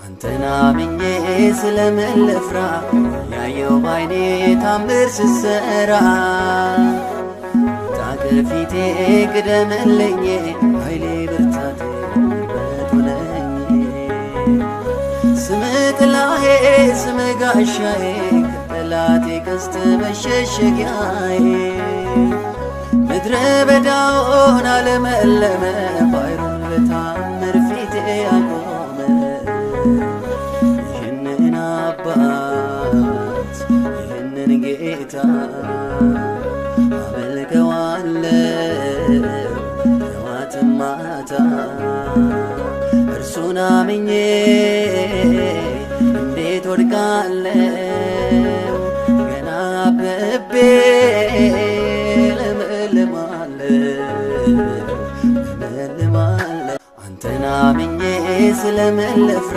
አንተን አምኜ ስለምን ልፍራ? ያየው ባይኔ ታምር ስሰራ፣ ከፊቴ ቅደምልኝ፣ ኃይሌ ብርታቴ ጉልበት ሁነኝ። ስምህ ጥላዬ፣ ስምህ ጋሻዬ፣ ከጠላቴ ቀስት መሸሸጊያዬ። ምድረ በዳውን አለመለመ፣ ባሕሩን በታምር ፊቴ አቆመ። ይህንን አባት፣ ይህንን ጌታ አመልከዋለሁ ጠዋትም ማታ። እርሱን አምኜ እንዴት ወድቃለሁ? ገና አብቤ እለመልማለሁ፣ እለመልማለሁ። አንተን አምኜ ስለምን ልፍራ?